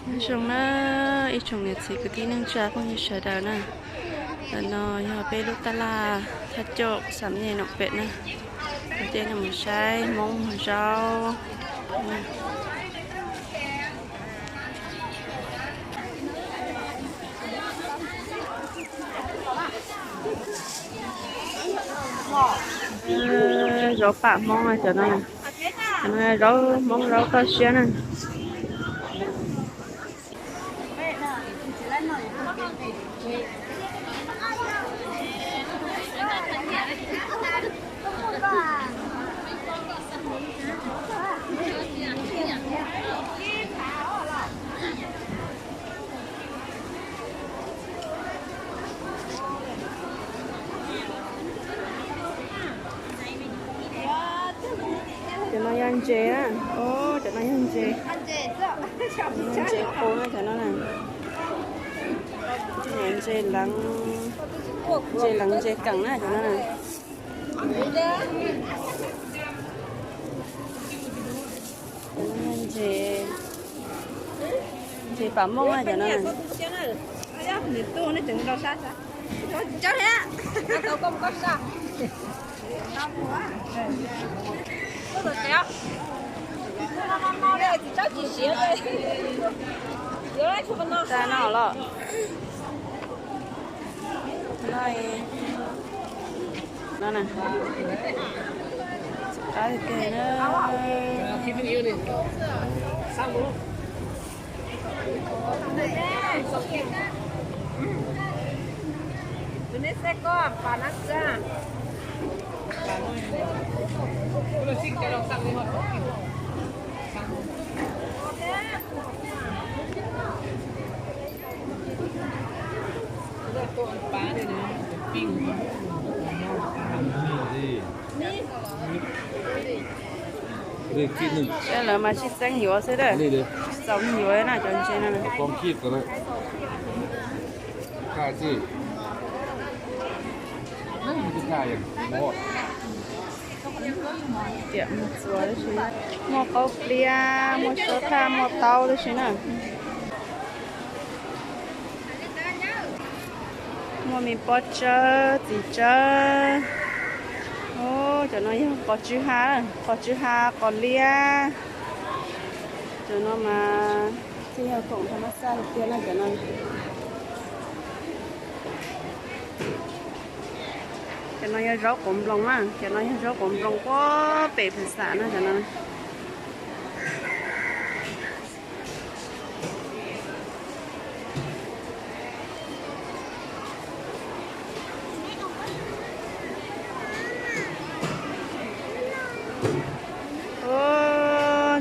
Nyob zoo na, ib tsoom niam txiv kwv tij neej tsa phooj ywg sawv daws na. Ntawm no yog peb lub tab laj thaj coj xam nyej no pem na. Kuv coj nej mus saib Hmoob muag zaub. Zaub pam Hmoob cov no, zaub Hmoob zaub toj siab na. Cov no yog ntses na. Cov no yog ntses, ntses qus na cov no na. Ntses leev, ntses leev ntses keem na cov no na. Ntses, ntses pam Hmoob na cov no. Tag no los. No, no na. Qab tiag na. Lawv mas tsis txeeb yuav xwb, tsis txaus yuav na cov ntses no. Tiam muag txuas tib si, muaj qaub pliab, muaj suab thaj, muaj taub tib si na. Muaj me pob tsawb, txiv tsawb. Cov no yog qos tsw ha, qos tsw ha, qos liab. Cov no mas thiaj yog khoom thas mas xaj tiag tiag na cov no. Cov no yog zaub quav nploos na, cov no yog zaub quav nploos puag pem Phuv Xam na cov no.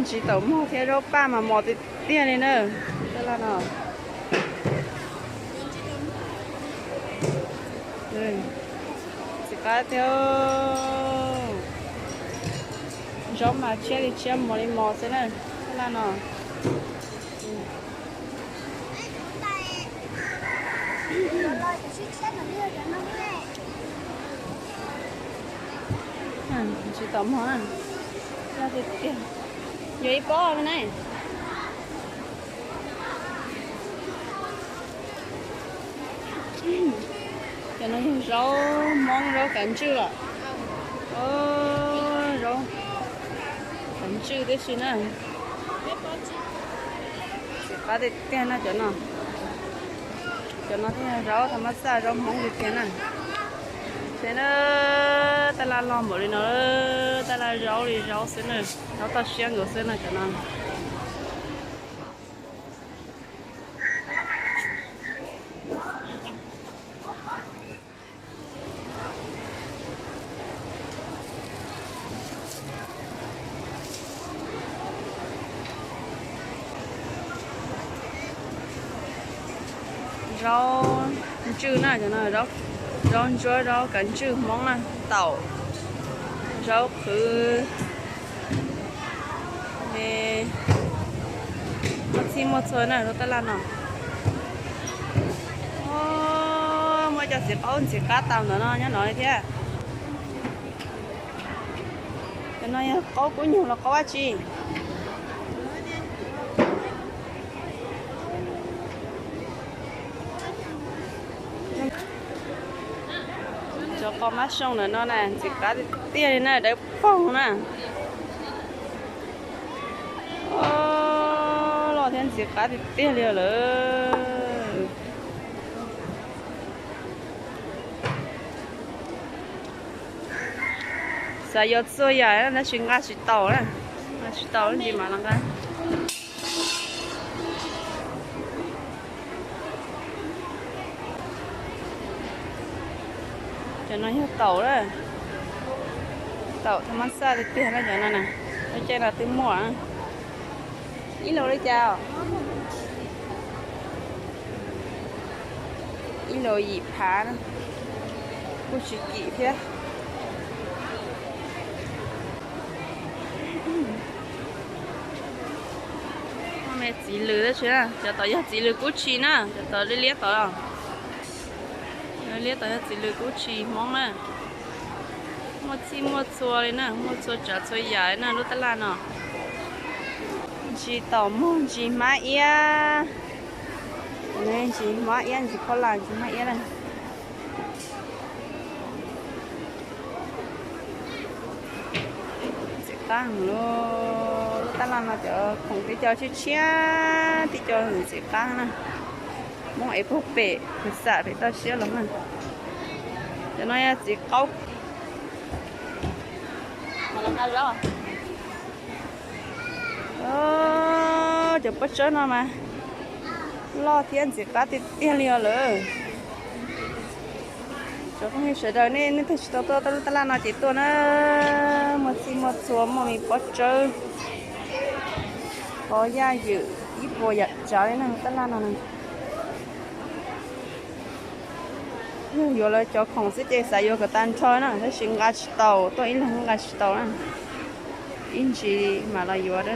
Ntsis taum muag thiab zaub paj mas mos tiag tiag li na. Tab laj no txiv qab thiab. Zaub mas tshiab li tshiab mos li mos xwb na. Tab laj no. Ntsis taum muag na, loj tiag tiag. Yuav ib pob me na. Cov no yog zaub Hmoob zaub kav ntswj los. Zaub kav ntswj tib si na. Txiv qab tiag tiag na cov no. Cov no thiaj yog zaub thas mas xaj zaub Hmoob tiag tiag na. Ces na, tab laj loj npaum li no, tab laj zaub li zaub xwb na, zaub toj siab nkaus xwb na cov no. Zaub ntswj na, zaub ntsuab, zaub kav ntswj Hmoob na, taum, zaub qhwv, muaj txhij muaj txhua na rau tab laj no. Muaj cov txiv qaub ntxim qab tau ntawm no nyob no li thiab. Cov no yog qaub kub nyuag los qaub dab tsi? Qhov mab soo ntawm no na ntxim qab tiag tiag li na, dawb paug na. Loj thiab ntxim qab tiag tiag li lawm. Xav yuav txhua yam tab sis nqa tsis tau na, nqa tsis tau ib ntsis mam los nqa. Cov no yog taum na, taum thaj mab xaj tiag tiag na cov no na, lub caij no twb muaj. Ib lus li cas? Ib lus yim phav na, kuj tsis kim thiab. Txiv lws tab sis na, cov tod yog txiv lws kub tshis na, cov tod liab liab tod. Liab tod yog txiv lws kub tshis Hmoob na. Muaj txhij muaj txhua li na, muaj txhua tsav txhua yam li na lub tab laj no. Ntsis taum muag, ntsis hmab iab, ntsis hmab iab, ntsis khaub lam, ntsis hmab iab na. Ntxim qab heev lauj, lub tab laj no cov khoom tib co tshiab tshiab, tib co ntxim qab na. Muab ev puag pem kwv xam pem toj siab los na. Cov no yog txiv qaub. Cov pob tsawb no mas loj thiab ntxim qab tiag tiag li os lawm. Cov phooj ywg sawv daws nej leej twg tsis tau tuaj lub tab laj no ces tuaj na, muaj txhij muaj txhua, muaj me pob tsawb, qos yaj ywm ib puas yam tsav li na tab laj no na. Yog yuav lawv cov khoom xwb ces xav yuav kom tag nrho na tab sis nqa tsis tau, tuaj ib leeg nqa tsis tau na. Ib ntsis mam los yuav.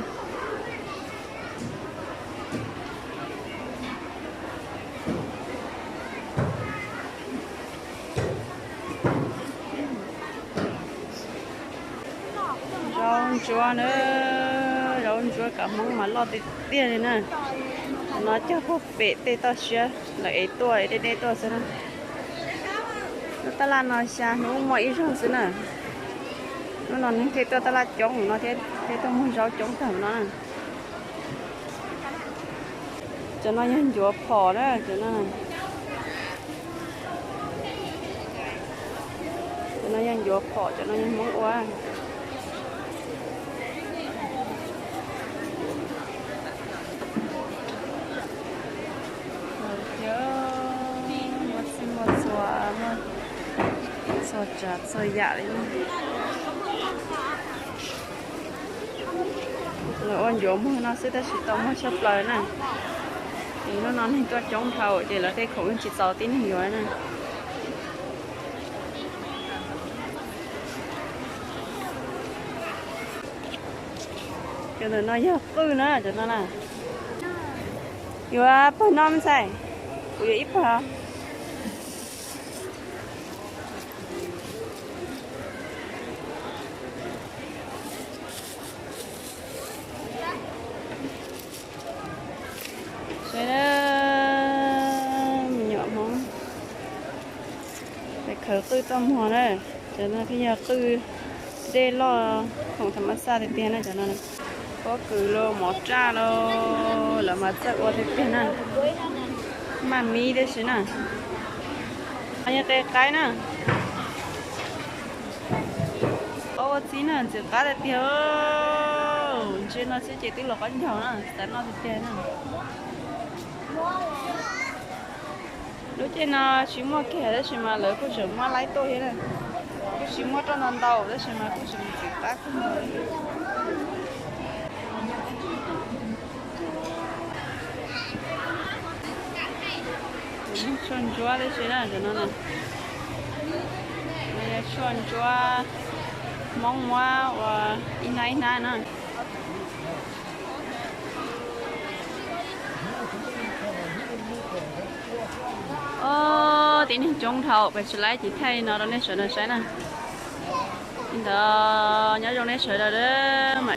Zaub ntsuab na, zaub ntsuab kav Hmoob mas loj tiag tiag li na. No cog puag pem tej toj siab lawv ev tuaj deb deb tuaj xwb na. Lub tab laj no xya hnub muaj ib zaug xwb na. Hnub no neeg thiaj tuaj tab laj coob no thiab, thiaj tuaj muag zaub coob tag no na. Cov no yog ncuav phom na, cov no. Cov no yog ncuav phom, cov no yog Hmoob ua. Muaj txhij muaj txhua, muaj txhua tsav txhua yam li na. Lawv ua ncuav muag no xwb tab sis tau muag tshaj plaws na. Es hnub no neeg tuaj coob dhau ces lawv tej khoom yeej tsis txaus tib neeg yuav na. Cov ntawm no yog qwj na, cov no na. Yuav pawg no me ntxhais? Kuv yuav ib pawg. Saib na, me nyuam Hmoob, peb khaws qwj tuaj muag na. Cov no thiaj yog qwj dej loj, khoom tham mab xaj tiag tiag na cov no. Pob kws los mov raj los lawv mas txawj ua tiag tiag na. Maj mib tib si na. Yog qe qaib na. Qaub ua txhij na, ntxim qab tiag tiag. Ntsia no xwb ces twb los qaub ncaug na, xav noj tiag tiag na. Lub caij no tsis muaj kiag tab sis mas lawv kuj tseem muab laib tuaj thiab na. Kuj tsis muaj roj ntau ntau tab sis mas kuj tseem ntxim qab kawg nkaus li. Tshuaj ntsuab tib si na, cov no na. Tshuaj ntsuab Hmoob muab ua ib hnab ib hnab na. Ob, tib neeg coob dhau, peb tsis laib ces thaij no rau nej sawv daws saib na. Li ntawd, nyob zoo nej sawv daws, mam